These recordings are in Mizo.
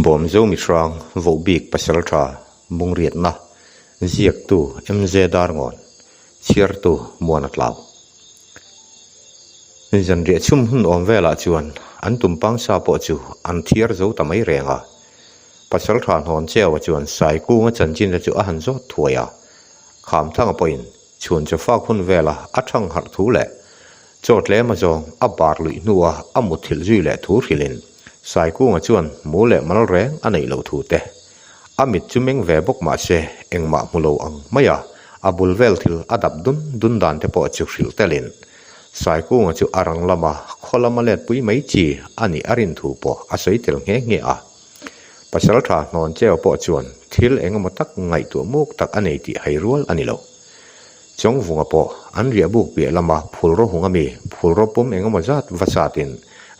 Bawmzo mihrang vohbik pasaltha Bungriatna ziaktu MJ Darngawn chhiartu Muana Tlau. Zanriah chhum hun awm velah chuan an tumpang sa pawh chu an thiar zo ta mai reng a. Pasaltha Hnawn Cheua chuan Saikunga chanchin te chu a han zawt thuai a. Khamthanga pawhin chhun chaw fak hun vela a thang harh thu leh chaw tlem azawng a bar luih hnua a mutthilh zui leh thu hrilhin Saikunga chuan mu leh mal reng a neih loh thu te a mit chu meng ve bawk mah se engmah hmu lo ang mai a, a bul vel thil a dap dun dun dan te pawh chu hrilh telin Saikunga chu a rang lama khaw lama let pui mai chi a nih a rin thu pawh a sawi tel nghe nghe a. Pasaltha hnawn cheu pawh chuan thil eng emaw tak ngaihtuah muk tak a nei tih hai rual a ni lo. Chawngvunga pawh an riahbuk piah lama phulraw hung ami phulraw pum eng emaw zat va satin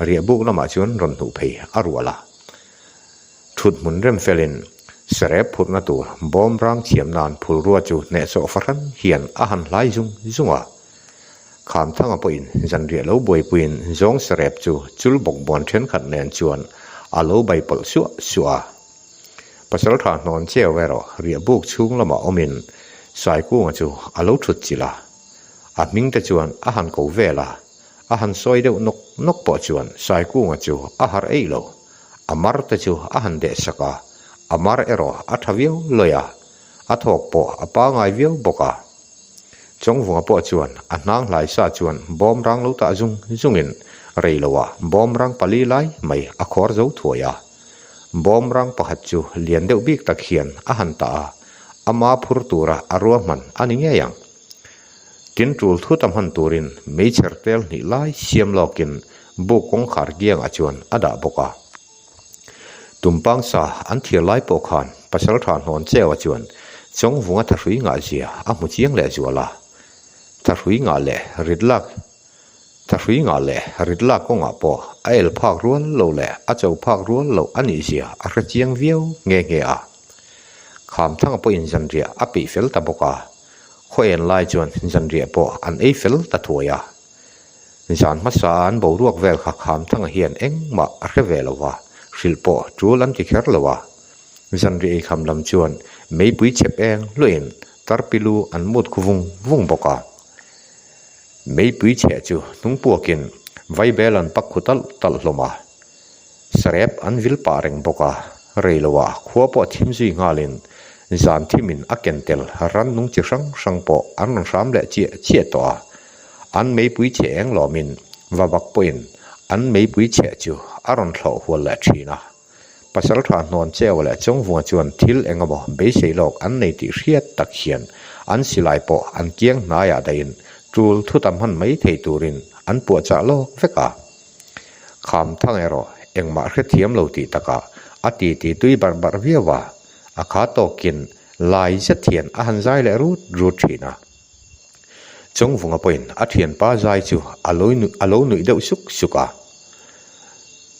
riahbuk lamah chuan rawn hnuh phei a rual a. Thut hmun rem felin sarep phurhna tur bawm rang thiam nan phulrua chu hnehsawh fahran hian a han hlai zung zung a. Khamthanga pawhin zanriah lo buaipuiin zawng sarep chu chul bawk buan thenkhat nen chuan a lo bai pawlh suah suah a. Pasaltha hnawn cheu erawh riah buk chhung lamah awmin Saikunga chu a lo thut chilh a. A hming te chuan a han ko vel a, a han sawi deuh nawk nawk pawh chuan Saikunga chu a harh eih lo. A mar te chu a han deh sak a, a mar erawh a tha viau lawi a, a thawk pawh a pangai viau bawk a. Chawngvunga pawh chuan a hnang hlai sa chuan bawm rang lo tah zung zungin rei loah bawm rang pali lai mai a khawr zo thuai a. Bawm rang pakhat chu lian deuh bik tak hian a han tah a, ama phur tura a ruahman a ni ngei ang. Tin tul thut a hman turin meichher tel hnih lai siam lawkin buk kawngkhar kiangah chuan a dah bawk a. Tumpang sa an thir lai pawh khan Pasaltha Hnawn Cheua chuan Chawngvunga thahrui ngah zia a hmu chiang leh zual a. Thahrui ngah leh rit lak Thahrui ngah leh rit lak kawngah pawh a el phak rual lo leh a cho phak rual loh a nih zia a hre chiang viau nghe nghe a. Khamthanga pawhin zanriah a peih fel ta bawk a. Khaw en lai chuan zanriah pawh an ei fel ta thuai a. Zan hmasa an boruak vel kha Khamthanga hian engmah a hre ve lo va, hrilh pawh tul an ti kher lo a. Zanriah eikham lam chuan meipui chep eng hluahin tarpilu an mut khu vung vung bawk a. Meipui chheh chu hnung puakin vaibel an pak khu talh talh hlawm a. Sarep an vil pah reng bawk a, rei loah khua pawh thim zui nghalin zan thimin a ken tel rannung chi hrang hrang pawh an rawn hram leh chiah chiah tawh a. An meipui chhe eng lawmin va bak pawhin an meipui chheh chu a rawn thlawh hual leh thin a. Pasaltha hnawn cheu leh Chawngvunga chuan thil eng emaw beisei lawk an nei tih hriat tak hian an silai pawh an kiang hnaiah dahin tul thuta hman mai thei turin an puahchah lawk vek a. Kham thang erawh engmah hrethiam lo tih takah a titi tui barh barh viau a, a kha tawkin lai zet hian a han zai leh rut rut thin a. Chawngvunga pawhin a thianpa zai chu a lo a lo nuih deuh suk suk a.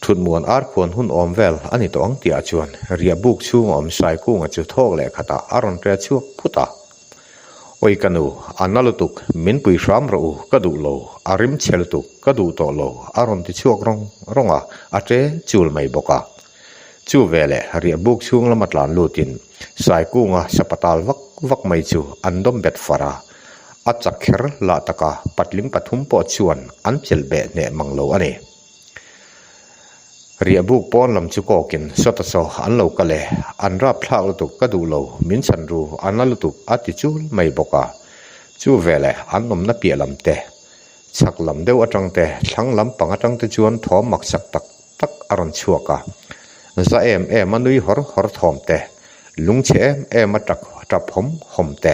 Thutmuan arkhuan hun awm vel a ni tawh ang tihah chuan riahbuk chhung awm Saikunga chu thawk leh khatah a rawn ṭe chhuak phut a. Oi ka nu, a na lutuk, min pui hram rawh u, ka duh lo, a rim chhe lutuk, ka duh tawh lo, a rawn ti chhuak rawng rawng a, a ṭe chul mai bawk a. Chu veleh riahbuk chhung lama tlan lutin Saikunga sapatal vak vak mai chu an dawm bet far a, a chak kher lah taka patling pathum pawh chuan an chelh beh hneh mang lo a ni. Riahbuk pawn lam chu kawkin sawta saw an lo kal e, an rap thlak lutuk ka duh lo, min chhan ru a na lutuk a ti chul mai bawk a. Chu veleh an awmna piah lam te, chhak lam deuh atang te, thlang lam pang atang te chuan thawm mak sak tak tak a rawn chhuak a. Za em em a nui hawr hawr thawm te, lungchhe em em a tap tap hawm hawm te,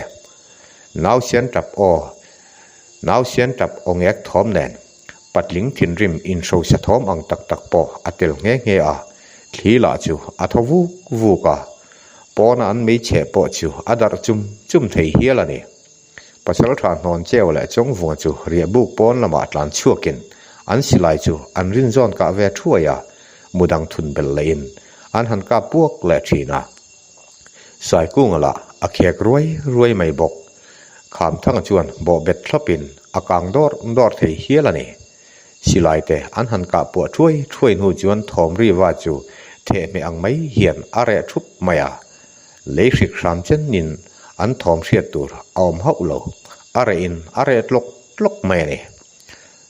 nausian tap aw, nausian tap aw ngek thawm nen Patling thinrim inhrosa thawm ang tak tak pawh a tel nghe nghe a, thli lah chu a thaw vuk vuk a, pawna an meichheh pawh chu a darh chum chum thei hial a ni. Pasaltha hnawn cheu leh Chawngvunga chu riahbuk pawn lamah tlan chhuakin an silai chu an rinzawn kah ve thuai a, mudang thun belh lehin an han kap puak leh thin a. Saikunga lah a khek ruai ruai mai bawk. Khamthanga chuan bawhbet thlawpin a kang dawr dawr thei hial a ni. Silai te an han kah puah thuai thuai hnu chuan thawm ri va chu Thehmeh ang mai hian a reh thup mai a, lei hrik hram chenin an thawm hriat tur a awm hauh lo, a rehin a reh tlawk tlawk mai a ni.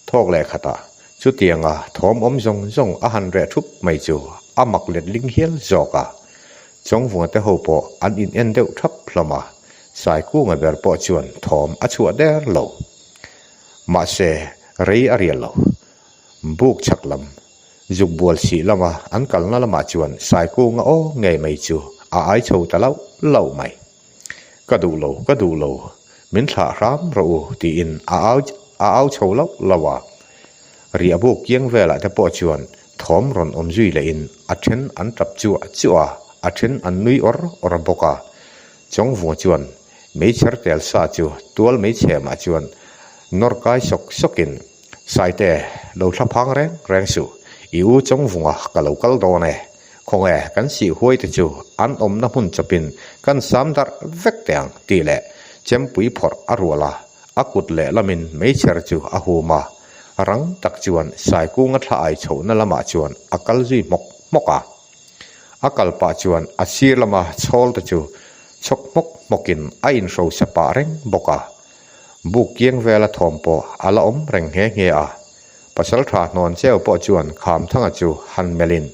Thawk leh khatah chutianga thawm awm zawng zawng a han reh thup mai chu a mak let ling hial zawk a, Chawngvunga te ho pawh an in en deuh thap hlawm a, Saikunga ber pawh chuan thawm a chhuah der lo. Mahse, rei a rial lo. Buk chhak lam, zuk bual sih lama an kalna lamah chuan Saikunga aw ngei mai chu a ai chho ta lauh lauh mai. Ka duh lo, ka duh lo, min thlah hram rawh u tiin a au a au chho lauh lauh a. Riah buk kiang velah te pawh chuan thawm rawn awm zui lehin a then an tap chuah chuah a, a then an nui awr awr bawk a. Chawngvunga chuan meichher tel sa chu tual meichhemah chuan nawr kai sawk sawkin, Saite, lo thla phang reng reng suh, i u Chawngvunga ka lo kal dawn e. Khawnge kan sih huai te chu an awmna hmun chawpin kan sam darh vek teh ang tih leh chempui phawrh a rual a, a kut lehlamin meichher chu a hum a, rang tak chuan Saikunga thla ai chhohna lamah chuan a kal zui hmawk hmawk a. A kal pah chuan a sir lama chhawl te chu chhawk hmawk hmawkin a inhrosa pah reng bawk a. Buk kiang vela thawm pawh a la awm reng nghe nghe a. Pasaltha hnawn cheu pawh chuan Khamthanga chu han melhin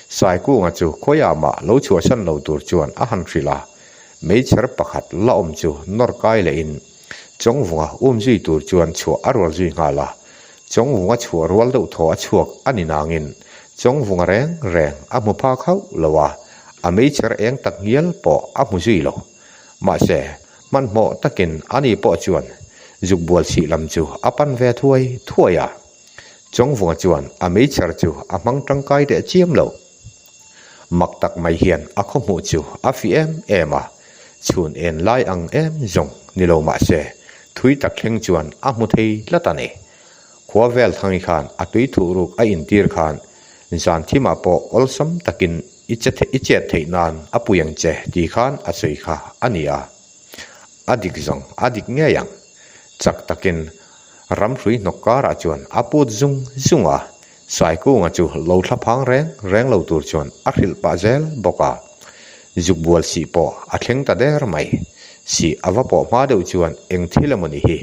Saikunga chu khawiah mah lo chhuahsan lo tur chuan a han hrilh a. Meichher pakhat la awm chu nawr kai lehin Chawngvunga um zui tur chuan chhuah a rual zui nghal a. Chawngvunga chhuah rual deuh thaw a chhuak a ni nangin Chawngvunga reng reng a hmu phak hauh lo a, a meichher eng tak ngial pawh a hmu zui lo. Mahse, hmanhmawh takin ani pawh chuan zuk bual chhih lam chu a pan ve thuai thuai a. Chawngvunga chuan a meichher chu a hmang tangkai teh chiam lo. Mak tak mai hian a khaw hmuh chu a fih em em a, chhun en lai ang em zawng ni lo mah se, thui tak thleng chuan a hmu thei tlat a ni. Khua vel thangi khan a tui thuh ruk a intir khan zan thimah pawh awlsam takin I che i chet theih nan a pui ang che tih khan a sawi kha a ni a. A dik zawng a dik ngei ang. Chak takin ramhrui hnawk karah chuan a put zung zung a, Saikunga chu lo thla phang reng reng lo tur chuan a hrilh pah zel bawk a. Zuk bual sih pawh a thleng ta der mai. Sih a va pawh hma deuh chuan eng thil emaw ni hi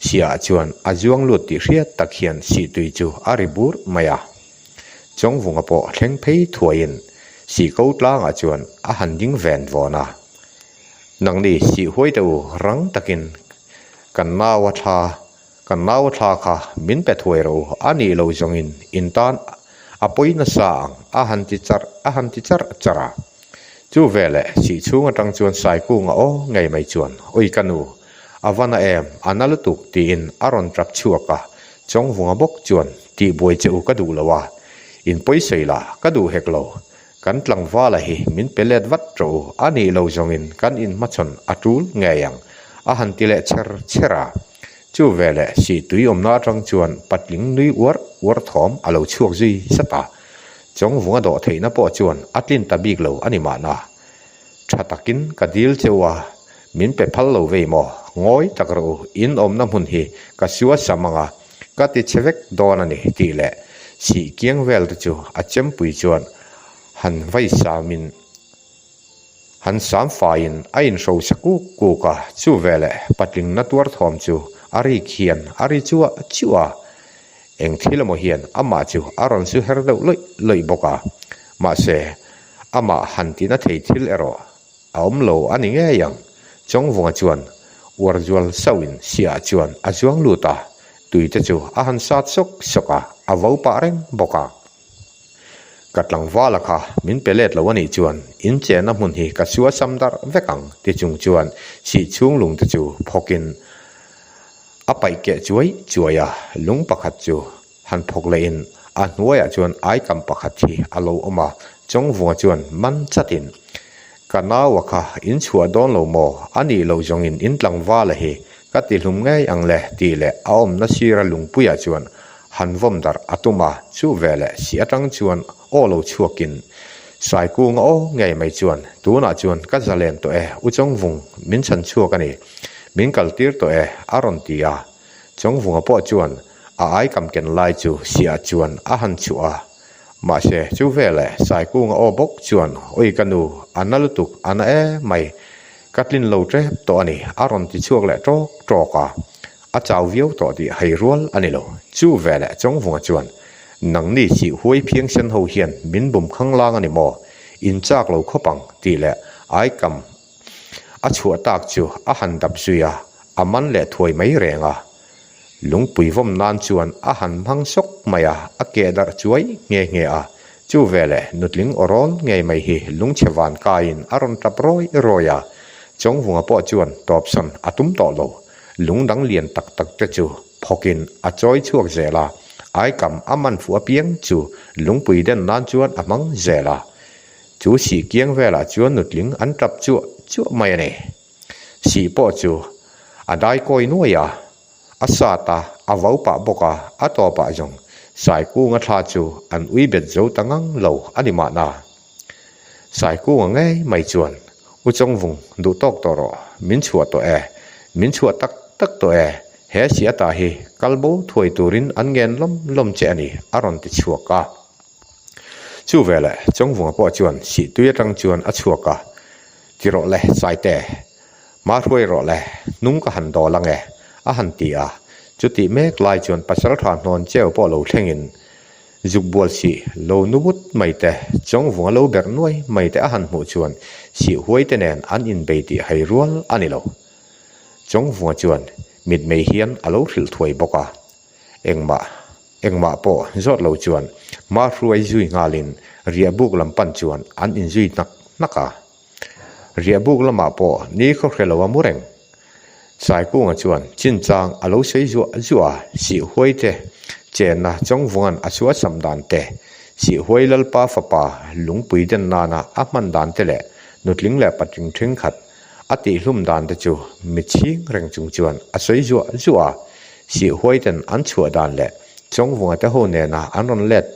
Sihah chuan a zuang lut tih hriat tak hian sihtui chu a ri bur mai a. Chawngvunga pawh thleng phei thuaiin sih ko tlangah chuan a han ding ven vawn a. Nangni sih huai teh u rang takin kan nau a thla kan nau a thla kha min pe thuai rawh u a nih lo zawngin in tan a pawi nasa ang a han ti charh a han ti charh charh a. Chu veleh sih chhung atang chuan Saikunga aw ngei mai chuan Ui ka nu A va na em, a na lutuk tiin a rawn tap chhuak a, Chawngvunga bawk chuan tihbuai che u ka duh lo a, in pawisawi la ka duh hek lo, kan tlangvala hi min pe let vat rawh u, a nih lo zawngin kan inhmachhawn a tul ngei ang a han ti leh chher chher a. Chu veleh sih tui awmna atang chuan patling nui uar uar thawm a lo chhuak zui zat a, Chawngvunga dawh theihna pawh chuan a tlin ta bik lo a ni mahna. Tha takin ka dil cheu a, min pe phal lo vei maw? Ngawi tak rawh u, in awmna hmun hi ka sua sam ang a, ka ti chhe vek dawn a ni tih leh chhih kiang vel te chu a chempui chuan han vai samin han sam faiin a inhrosa kuk kuk a, chu veleh patling na tuar thawm chu a rik hian a ri chuah chuah a, eng thil emaw hian amah chu a rawn su her deuh lawih lawih bawk a, mahse Amah han tina thei thil erawh a awm lo a ni ngei ang. Chawngvunga chuan uar zual sauhin siah chuan a zuang lut a, tuite chu a han sat sawk sawk a, a vo pah reng bawk a. Ka tlangvala kha min pe let lo a nih chuan in chenna hmun hi ka sua sam darh vek ang ti chung chuan sih chhung lungte chu phawkin a paih keh chuai chuai a, lung pakhat chu Han phawk lehin a hnuaiah chuan aikam pakhat hi a lo awm a, Chawngvunga chuan man chatin, Ka naua kha in chhuah dawn lo maw? A nih lo zawngin in tlangvala hi ka ti hlum ngei ang le tih leh a awmna sira lungpuiah chuan han vawm darh a tum a, chu veleh si atang chuan aw lo chhuakin Saikunga aw ngei mai chuan, Tunah chuan ka zalen tawh e, U Chawngvung min chhan chhuak a ni, min kaltir tawh e a rawn ti a. Chawngvunga pawh chuan a aikam ken lai chu siah chuan a han chhuah a. Mahse, chu veleh Saikunga aw bawk chuan, Ui ka nu, a na lutuk, a na em mai. Ka tlin lo tep tawh a ni, a rawn ti chhuak leh tawk tawk a. A chau viau tawh tih hai rual a ni lo. Chu veleh Chawngvunga chuan, Nangni sih huai phiangsen ho hian min bum khanglang a ni maw? In chak lo khawp ang, tih leh aikam a chhuah tak chu a han dap zui a, a man leh thuai mai reng a. Lungpui vawm nan chuan a han hmang sawk mai a, a keh darh chuai nghe nghe a. Chu veleh nutling awrawl ngei mai hi lungchhe van kaiin a rawn tap rawi rawi a. Chawngvunga pawh chuan tawpsan a tum tawh lo. Lung dang lian tak tak te chu phawkin a chawi chhuak zel a, aikam a man fuh apiang chu lungpui den nan chuan a hmang zel a. Chu sih kiang velah chuan nutling an tap chuah chuah mai a ni. Sih pawh chu a dai kawi nuai a, a sat a, a vo pah bawk a, a tawpah zawng Saikunga thla chu an ui bet zo ta ngang lo a ni mahna. Saikunga ngei mai chuan, U Chawngvung, duh tawk tawh rawh, min chhuah tawh e, min chhuah tak tak tawh e, he siata hi kal bo thuai turin an ngen lawm lawm che a ni, a rawn ti chhuak a. Chu veleh Chawngvunga pawh chuan sihtui atang chuan a chhuak a, Ti rawh le, Saite, hma hruai rawh le, hnung ka han dawl ang e, a han ti a. Chutih mek lai chuan pasaltha hnawn cheu pawh lo thlengin zuk bual sih lo nu vut mai te, Chawngvunga lo berh nuai mai te a han hmuh chuan sih huai te nen an inbei tih hai rual a ni lo. Chawngvunga chuan mitmei hian a lo hrilh thuai bawk a, Engmah, engmah pawh zawt lo chuan hma hruai zui nghalin riahbuk lam pan chuan an inzui hnak hnak a. Riahbuk lamah pawh ni khaw hre lo a mu reng. Saikunga chuan chinchang a lo sawi zuah zuah a, Sihhuai te chenna Chawngvunga'n a suasam dan te, Sihhuai Lalpa fapa lungpui den nana a hman dan te leh nutling leh patling thenkhat A tihhlum dan te chu mi chhing reng chung chuan a sawi zuah zuah a, Sihhuai ten an chhuah dan leh Chawngvunga te ho nena an rawn let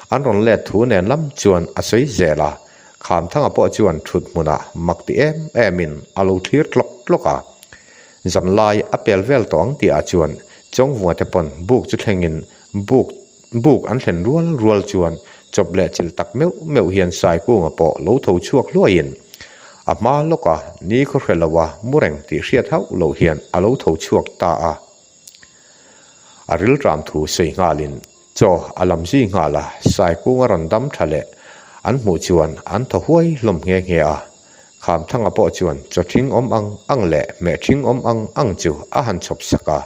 an rawn let thu nen lam chuan a sawi zel a, Khamthanga pawh chuan thut hmunah mak ti em em in a lo thlir tlawk tlawk a. Zanlai a pel vel tawh ang tihah chuan Chawngvunga te pawn buk chu thlengin buk Buk an thlen rual rual chuan chawp leh chilh tak meuh meuh hian Saikunga pawh lo tho chhuak hluaiin a hma lawka ni khaw hre loa mu reng tih hriat hauh loh hian a lo tho chhuak ta a. A rilṭam thu sawi nghalin chaw a lam zui nghal a, Saikunga rawn dam ṭha leh an hmuh chuan an thaw huai hlawm nghe nghe a. Khamthanga pawh chuan chaw ṭhing awm ang ang leh hmeh ṭhing awm ang ang chu a han chhawp sak a,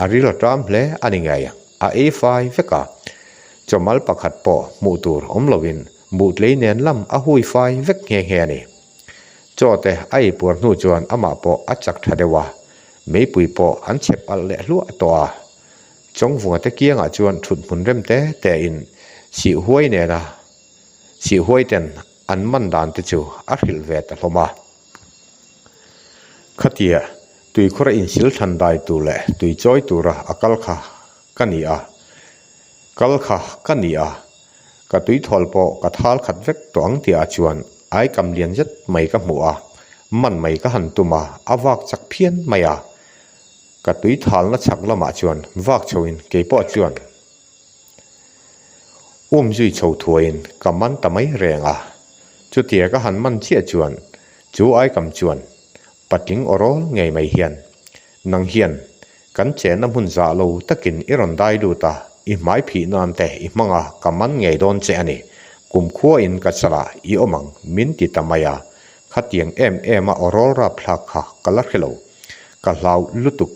a ril a ṭam hle a ni ngei ang. A ei fai vek a, chawmal pakhat pawh hmuh tur awm loin buhtlei nen lam a hui fai vek nghe nghe a ni. Chaw te a ei puar hnu chuan amah pawh a chak tha deuh a, meipui pawh an chhep alh leh hluah tawh a. Chawngvunga te kiangah chuan thut hmun rem te te in sih huai nena sih huai ten an man dan te chu a hrilh ve ta hlawm a. Khatia tuikhur a insil thlan dai tur leh tui chawi tura a kal kha ka ni a, kal kha ka ni a, ka tuithawl pawh ka thal khat vek tawh ang tihah chuan aikam lian zet mai ka hmu a, man mai ka han tum a, a vak chak phian mai a, ka tuithalna chhak lamah chuan vak chhoin keipawh chuan Um zui chho thuaiin ka man ta mai reng a, chutia ka han man chiah chuan chu aikam chuan patling awrawl ngei mai hian nang hian kan chenna hmun zah lo takin i rawn dai lut a, i hmai phih nan te i hmang a, ka man ngei dawn che a ni, kumkhua in ka chalah i awm ang min ti ta mai a, khatiang em em a awrawl rapthlak kha ka la hre lo, ka hlau lutuk,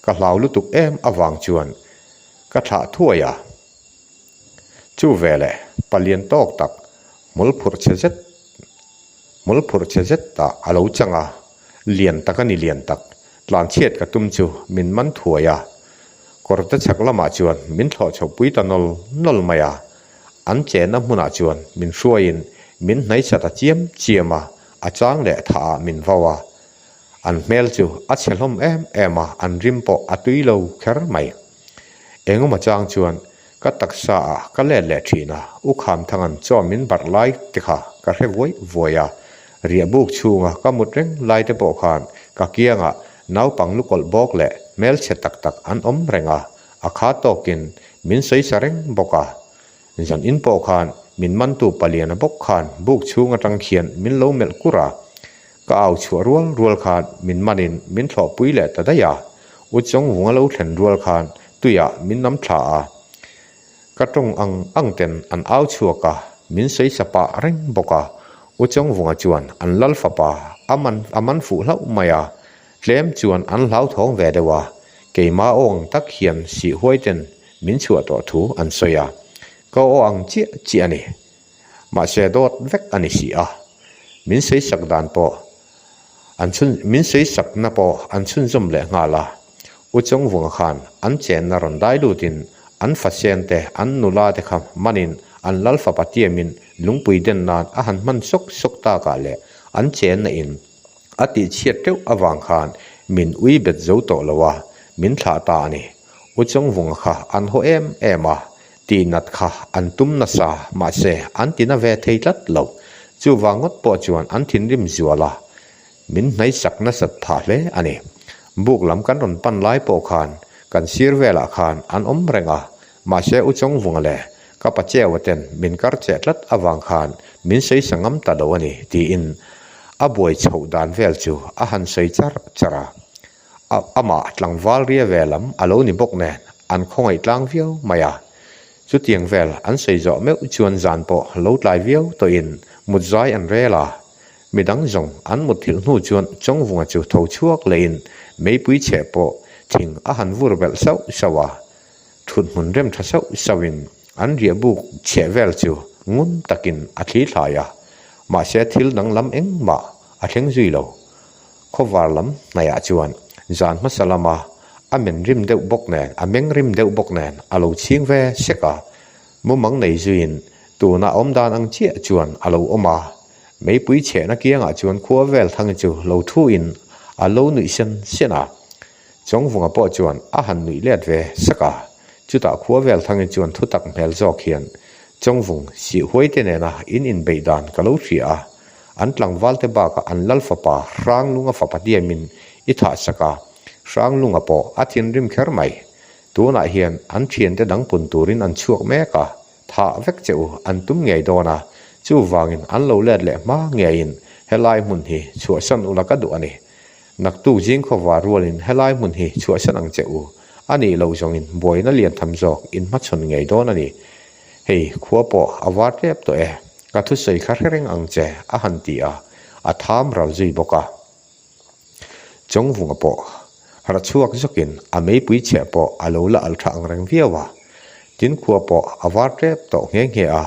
ka hlau lutuk em avang chuan Ka thlah thuai a. Chu veleh palian tawk tak hmul phurh chhe zet hmul phurh chhe zet ah a lo chang a, lian tak a ni lian tak, tlanchhiat ka tum chu min man thuai a. Kawrte chhak lamah chuan min thlawh chho pui ta nawl nawl mai a, an chenna hmunah chuan min hruaiin min hnaihsa ta chiam chiam a, a chang leh thah ah min vau a. An hmel chu a chhe hlawm em em a, an rim pawh a tui lo kher mai. Engemaw chang chuan ka taksa ah ka let leh thin a, U Khamthanga'n chaw min barh lai te kha ka hre vuai vuai a, riahbuk chhunga ka mut reng lai te pawh khan ka kiangah naupang lukawlh bawk leh hmelchhe tak tak an awm reng a, a kha tawkin min sawi sa reng bawk a. Zan in pawh khan min mantu paliana bawk khan buk chhung atang khian min lo melh kur a, ka au chhuah rual rual khan min manin min thlawhpui leh ta daih a, U Chawngvunga lo thlen rual khan tuiah min nam thla a, ka tawng ang ang ten an au chhuak a, min sawi sa pah reng bawk a, U Chawngvunga chuan an lal fapa a man a man fuh hlauh mai a, tlem chuan an hlauthawng ve deuh a, keimah aw ang tak hian sih huai ten min chhuah tawh thu an sawi a, ka aw ang chiah chiah a ni. Mahse dawt vek a ni si a, min sawisak dan pawh an chhun min sawisakna pawh an chhunzawm leh nghal a. U Chawngvunga khan an chenna rawn dai lutin an fasen te an nula te kha hmanin an lal fapa tiamin lungpui den nan a han hman sawk sawk takah leh an chenna in a tihchhiat teuh avang khan min ui bet zo tawh lo a, min thlah ta a ni. U Chawngvunga kha an haw em em a, tihnat kha an tum nasa, mahse an tina ve thei tlat lo. Chuvang ngawt pawh chuan an thinrim zual a, min hnaisak nasat phah hle a ni. Buk lam kan rawn pan lai pawh khan kan sir velah khan an awm reng a, mahse U Chawngvunga leh ka Pacheua ten min kar cheh tlat avang khan min sawi sa ngam ta lo a ni tiin a buai chhoh dan vel chu a han sawi char char a. Amah tlangval ria ve lam a lo ni bawk nen an khawngaih tlang viau mai a. Chutiang vel an sawi zawh meuh chuan zan pawh lo tlai viau tawhin mut zai an rel a. Midang zawng an mut thilh hnu chuan Chawngvunga chu tho chhuak lehin meipui chheh pawh thing a han vur belh sauh sauh a. Thut hmun rem tha sauh sauhin an riah buk chheh vel chu ngun takin a thli thlai a. Mahse thil danglam engmah a thleng zui lo. Khawvar lam hnaihah chuan zan hmasa lama a men rim deuh bawk nen, a meng rim deuh bawk nen a lo chhing ve sek a. Mumang nei zuiin tuna awm dan ang chiah chuan a lo awm a. Meipui chhehna kiangah chuan khua vel thangi chu lo thuin a lo nuih sen sen a. Chawngvunga pawh chuan a han nuih let ve sak a. Chutah khua vel thangi chuan thutak hmel zawk hian Chawngvung sih huai te nena in inbeih dan ka lo hria a. An tlangvalte bakah an lal fapa Hranglunga fapa diamin i thah sak a, Hranglunga pawh a thinrim kher mai. Tunah hian an thiante dang pun turin an chhuak mek a, thah vek che u an tum ngei dawn a, chuvangin an lo let leh hma ngeiin helai hmun hi chhuahsan ula ka duh a ni. Naktuk zingkhawva rualin helai hmun hi chhuahsan ang che u, a nih loh zawngin buaina lian tham zawk in hmachhawn ngei dawn a ni. Hei, khua pawh a var tep tawh e. Ka thusawi kha hre reng ang che, a han ti a, a tham ral zui bawk a. Chawngvunga pawh harh chhuak zawkin a meipui chheh pawh a lo la al tha ang reng viau a. Tin khua pawh a var tep tawh nghe nghe a.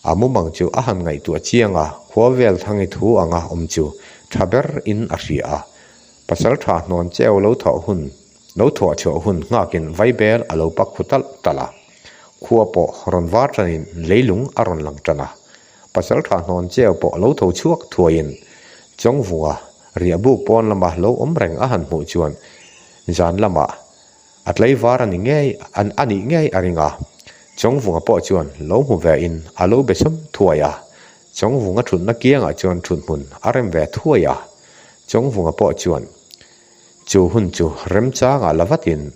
A mumang chu a han ngaihtuah chiang a, khua vel thangi thu anga awm chu tha ber in a hria a. Pasal tha hnawn cheu lo thawh hun Lo thuah chhuah hun nghakin vaibel a lo pak khu talh talh a. Khua pawh rawn var tanin leilung a rawn lang tan a. Pasaltha hnawn cheu pawh lo tho chhuak thuaiin Chawngvunga riahbuk pawn lama lo awm reng a han hmuh chuan zan lamah a tlaivar a ni ngei a nih ngei a ring a. Chawngvunga pawh chuan lo hmu ve in a lo be sawm thuai a. Chawngvunga thutna kiangah chuan thuthmun a rem ve thuai a. Chawngvunga pawh chuan Chu hun chu remchangah la vatin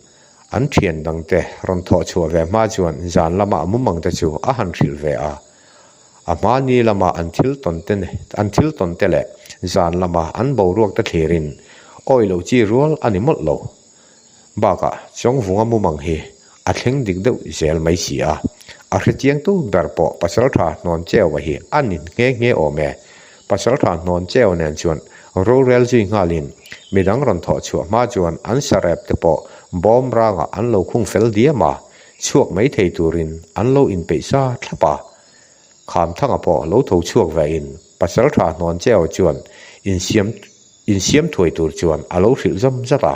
an thian dangte rawn thawh chhuah ve hma chuan zan lama mumangte chu a han hrilh ve a. A hma ni lama an thil tawn te an thil tawn te leh zan lama an boruak te thlirin awi loh chi rual a ni mawlh lo. Bakah Chawngvunga mumang hi a thleng dik deuh zel mai si a. A hrechiangtu ber pawh Pasaltha Hnawncheua hi a ni nghe nghe awm e. Pasaltha Hnawncheu nen chuan rorel zui nghalin midang rawn thawh chhuah hma chuan an sarep te pawh bawm rangah an lo khung fel diam a, chhuak mai thei turin an lo inpeih sa thlap a. Khamthanga pawh lo tho chhuak vein Pasaltha Hnawncheu chuan insiam Insiam thuai tur chuan a lo hrilh zam zat a.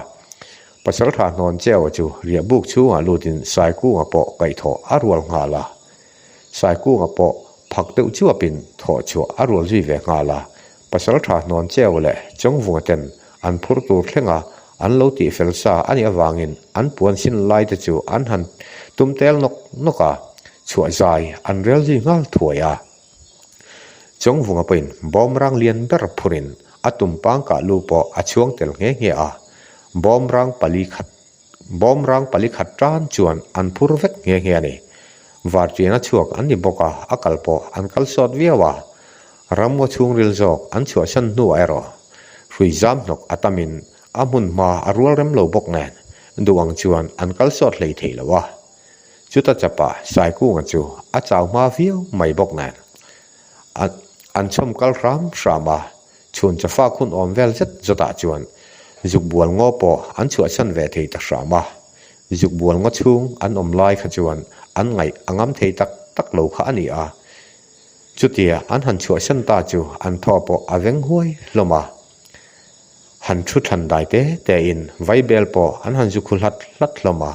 Pasaltha hnawn Cheua chu riahbuk chhungah lutin Saikunga pawh kaihthawh a rual nghal a. Saikunga pawh phak deuh chuapin thawh chhuah a rual zui ve nghal a. Pasaltha hnawn Cheua leh Chawngvunga ten an phur tur thlenga an lo tihfel sa a nih avangin an puan sin lai te chu an han tum tel nawk nawk a, chhuah zai an rel zui nghal thuai a. Chawngvunga pawhin bawmrang lian ber phurin a tumpang kah lu pawh a chhuang tel nghe nghe a, bawmrang pali khat bawmrang pali khat tan chuan an phur vek nghe nghe a ni. Vartiana chhuak an ni bawk a, a kal pawh an kal sawt viau a. Ramngaw chhungril zawk an chhuahsan hnuah erawh hrui zam hnawk a tamin a hmun hma a rual rem lo bawk nen duh ang chuan an kal sawt hlei thei lo a. Chuta chapa Saikunga chu a chau hma viau mai bawk nen an chhawm kal hram hram a, chhun chawfak hun awm vel zet zawtah chuan zukbual ngaw pawh an chhuahsan ve thei ta hram a. Zukbual ngaw chhung an awm lai kha chuan an ngaih a ngam thei tak tak lo kha a ni a. Chutia an han chhuahsan ta chu an thaw pawh a veng huai hlawm a. Han thu thlan dai te te in vaibel pawh an han zu khu hlat hlat hlawm a,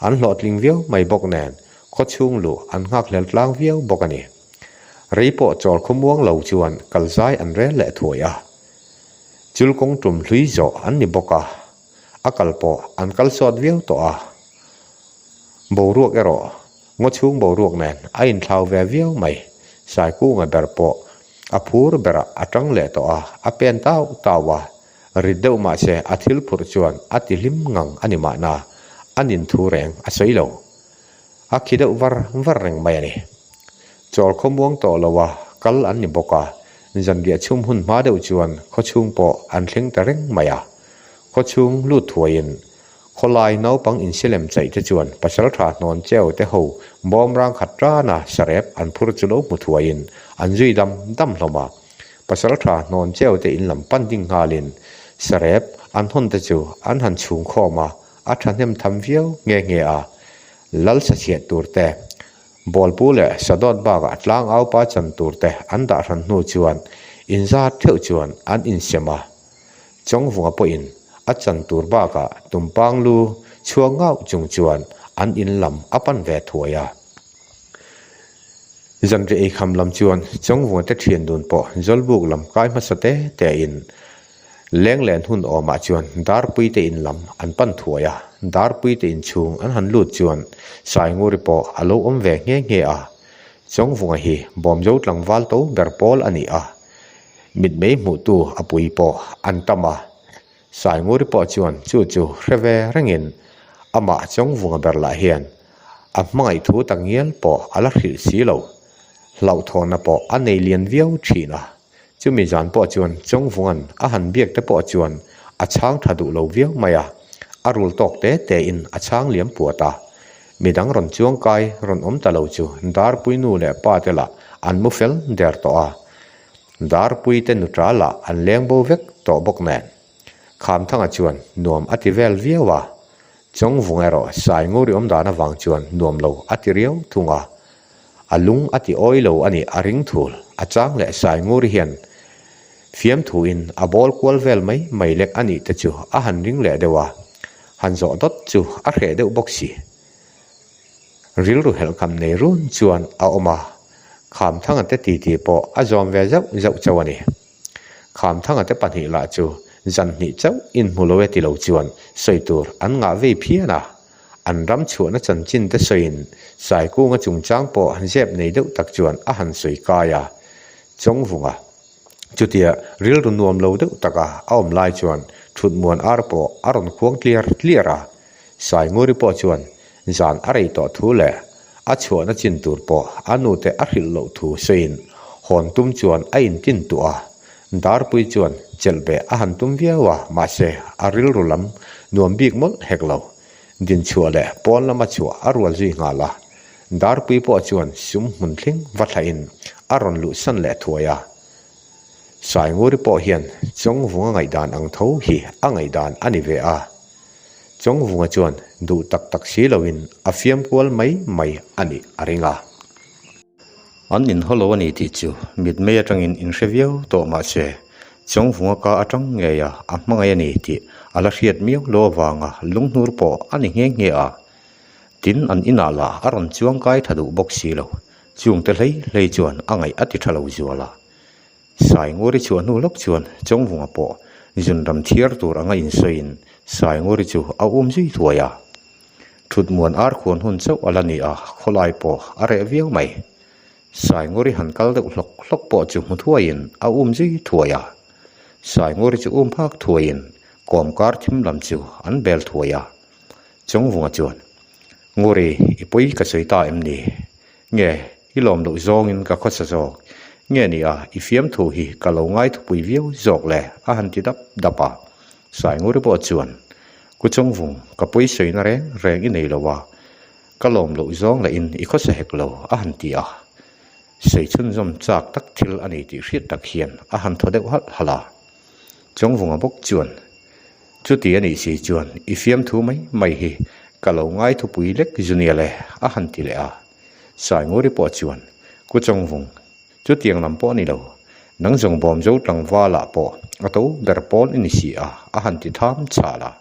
an hlawhtling viau mai bawk nen khaw chhung luh an nghakhlel tlang viau bawk a ni. Rei pawh chawl khawmuang lo chuan kal zai an rel leh thuai a. Chul kawng tum hlui zawh an ni bawk a, a kal pawh an kal sawt viau tawh a. Boruak erawh ngaw chhung boruak nen a inthlau ve viau mai. Saikunga ber pawh a phur berah a tang leh tawh a, a pen tau tau a. Rit deuh mahse a thil phurh chuan a ti hlim ngang a ni mahna, a nin thu reng a sawi lo. A khi deuh var var reng mai a ni. Chawl khawmuang tawh lo a kal an ni bawk a, zanriah chhum hun hma deuh chuan khawchhung pawh an thleng ta reng mai a. Khawchhung lut thuaiin Khawlai naupang insilem chaih te chuan pasaltha hnawn cheu te ho bawm rang khat tana sarep an phur chu lo hmu thuaiin an zui dam dam hlawm a. Pasaltha hnawn cheu te in lam pan ding nghalin sarep an hawn te chu an han chhung khawm a, a thahnem tham viau nghe nghe a. Lal sachhiah tur te, Bawlpu leh Sadawt bakah tlangaupa chan tur te an dah hran hnu chuan inzat theuh chuan an insem a. Chawngvunga pawhin a chan tur bakah tumpang lu chhuak ngauh chung chuan an in lam a pan ve thuai a. Zanriah eikham lam chuan Chawngvunga te thian dun pawh Zawlbuk lam kai hmasa te te in Lenglen hun awmah chuan Darpui te in lam an pan thuai a. Darpui te in chhung an han lut chuan Sainguri pawh a lo awm ve nghe nghe a. Chawngvunga hi Bawmzo tlangval to ber pawl a ni a. Mitmei hmuhtu a pui pawh an tam a, Sainguri pawh chuan chu chu hre ve rengin amah Chawngvunga ber lah hian a hmangaih thu tak ngial pawh a la hrilh si lo. Hlauhthawhna pawh a nei lian viau thin a, chumi zan pawh chuan Chawngvunga'n a han biak te pawh chuan a chhang tha duh lo viau mai a, a rul tawk te te in a chhang liam puat a. Midang rawn chuang kai rawn awm ta lo chu Darpui nu leh pa te lah an mu fel der tawh a. Darpui te nuṭa lah an leng bo vek tawh bawk nen. Khamthanga chuan nuam a ti vel viau a, Chawngvung erawh Sainguri awm dan avang chuan nuam lo a ti riau thung a. A lung a ti awi lo a nih a ring thul, a chang leh Sainguri hian fiamthuin a bawl kual vel mai mai lek a nih te chu a han ring leh deuh a, han zawh dawt chu a hreh deuh bawk si. Rilru helhkham nei run chuan a awm a, Khamthanga te titi pawh a zawm ve zauh zauh chauh a ni. Khamthanga te pahnih lah chu zan hnih chauh inhmu lo e ti lo chuan sawi tur an ngah vei phian a, an ram chhuahna chanchin te sawiin Saikunga chungchang pawh zep nei deuh tak chuan a han sawi kai a, Chawngvunga Chutia rilru nuam lo deuh taka a awm lai chuan thutmuan ar pawh a rawn khuang tliar tliar a, Sainguri pawh chuan zan a rei tawh thu leh a chhuahna chin tur pawh a nute a hrilh loh thu sawiin hawn tum chuan a intin tuah a. Darpui chuan chelh beh a han tum viau a, mahse a rilru lam nuam bik mawlh hek lo. Dinchhuah leh pawn lama chhuah a rual zui nghal a. Darpui pawh chuan sum hmun thleng va thlahin a rawn luhsan leh thuai a. Sainguri pawh hian Chawngvunga ngaihdan ang tho hi a ngaihdan a ni ve a. Chawngvunga chuan duh tak tak si loin a fiam kual mai mai a nih a ring a. An inhaw lo a ni tih chu mitmei atangin inhre viau tawh mah se, Chawngvunga ka atang ngei a a hmangaih a ni tih a la hriat miau lo avanga lunghnur pawh a ni nghe nghe a. Tin, an inah lah a rawn chuang kai tha duh bawk si lo. Chungte hlei hlei chuan a ngaih a ti tha lo zual a. Sainguri chhuah hnu lawk chuan Chawngvunga pawh zunram thiar tur anga insawiin Sainguri chu a um zui thuai a. Thutmuan ar khuan hun chauh a la ni a, khawlai pawh a reh viau mai. Sainguri han kal deuh hlawk hlawk pawh chu hmu thuaiin a um zui thuai a. Sainguri chu um phak thuaiin kawmkar thim lam chu an bel thuai a. Chawngvunga chuan, Nguri, i pawi ka sawi ta em ni? Nge, i lawm loh zawngin ka khawsa zawk. Nge ni a, i fiamthu hi ka lo ngaithupui viau zawk le, a han ti dap dap a. Sainguri pawh chuan, Ku Chawngvung, ka pawisawina reng reng i nei lo a, ka lawm loh zawng lahin i khawsa hek lo, a han ti a. Sawi chhunzawm chak tak thil a nei tih hriat tak hian a han thaw deuh halh halh a. Chawngvunga bawk chuan, Chuti a nih si chuan i fiamthu mai mai hi ka lo ngai thupui lek zu nia le, a han ti leh a. Sainguri pawh chuan, Ku Chawngvung, chutiang lam pawh a ni lo. Nang zawng bawm zo tlangvalah pawh a to ber pawn i ni si a, a han ti tham chhal a.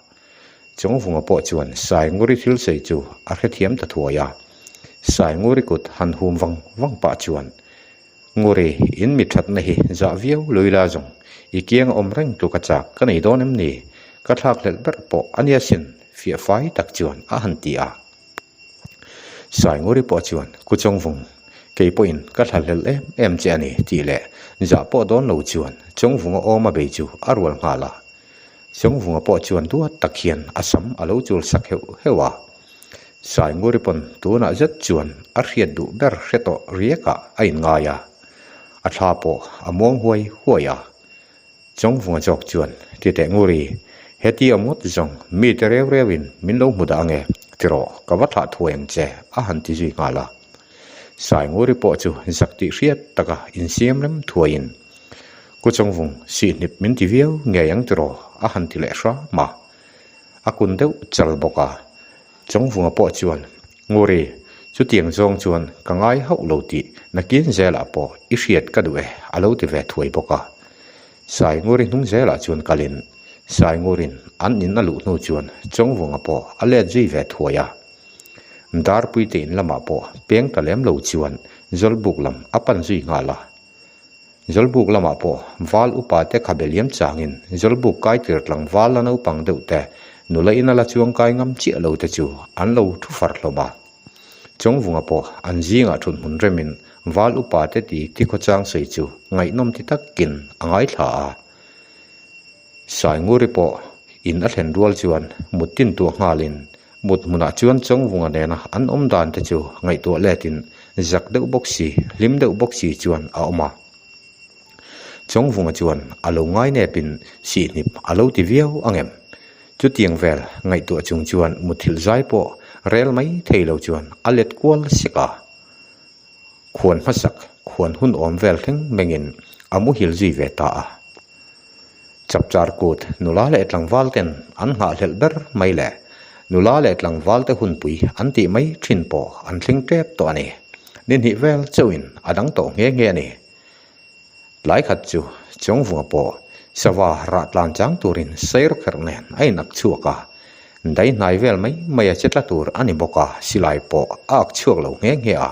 Chawngvunga pawh chuan Sainguri thil sawi chu a hrethiam ta thuai a. Sainguri kut han hum vang vang pah chuan, Nguri, in mi thatna hi zah viau lui la zawng, i kiang a awm reng tu ka chak ka nei dawn em ni? Ka thlak hlelh ber pawh a nia sin, fiah fai tak chuan a han ti a. Sai Nguri pawh chuan, Ku Chawngvung, kei pawhin ka thla hlelh em em che a ni, tih leh zah pawh dawn lo chuan Chawngvunga awm a bei chu a rual nghal a. Chawngvunga pawh chuan duat tak hian a sam a lo chul sak heuh heuh a. Sainguri pawn tunah zet chuan a hriat duh ber hre tawh riakah a inngai a, a thla pawh a muang huai huai a. Chawngvunga zawk chuan, Titeh Nguri, heti awm ngawt zawng mite reu reuin min lo hmu dah ange, tirawh ka va thlah thuai ang che, a han ti zui nghal a. Sainguri pawh chu zak tih hriat taka insiam rem thuaiin, Ku Chawngvung, sihhnip min ti viau ngei ang tiraw, a han ti leh hram a. A kun deuh chal bawk a. Chawngvunga pawh chuan, Nguri, chutiang zawng chuan ka ngai hauh lo tih nakin zelah pawh i hriat ka duh e, a lo ti ve thuai bawk a. Sai Nguri hnung zelah chuan kalin Sai Ngurin an in a luh hnu chuan Chawngvunga pawh a let zui ve thuai a. Darpuite in lamah pawh peng ta lem lo chuan Zawlbuk lam a pan zui nghal a. Zawlbuk lamah pawh val upa te khabe liam changin Zawlbuk kai tir tlangval la naupang deuh te nula ina la chuang kai ngam chiah lo te chu an lo thu far hlawm a. Chawngvunga pawh an zingah thut hmun remin val upa te ti ti khawchang sawi chu ngaihnawm ti takin a ngaithla a. Sainguri pawh in a thlen rual chuan mut tin tuah nghalin Mut hmunah chuan Chawngvunga nena an awm dan te chu ngaihtuah letin zak deuh bawk si, hlim deuh bawk si chuan a awm a. Chawngvunga chuan a lo ngai nepin sihhnip a lo ti viau ang em? Chutiang vel ngaihtuah chung chuan muthilh zai pawh rel mai thei lo chuan a let kual sek a. Khuan hmasak, khuan hun awm vel thleng mengin a muhil zui ve ta a. Chapchar kut nula leh tlangval ten an nghahhlelh ber mai le. Nula leh tlangval te hunpui an tih mai thin pawh an thleng tep tawh a ni. Ni hnih vel chauhin a dang tawh nghe nghe a ni. Tlai khat chu Chawngvunga pawh sava rah tlan chang turin Sairawkherh nen a inak chhuak a. Dai hnai vel mai mai a che tla tur a ni bawk a, silai pawh a ak chhuak lo nghe nghe a.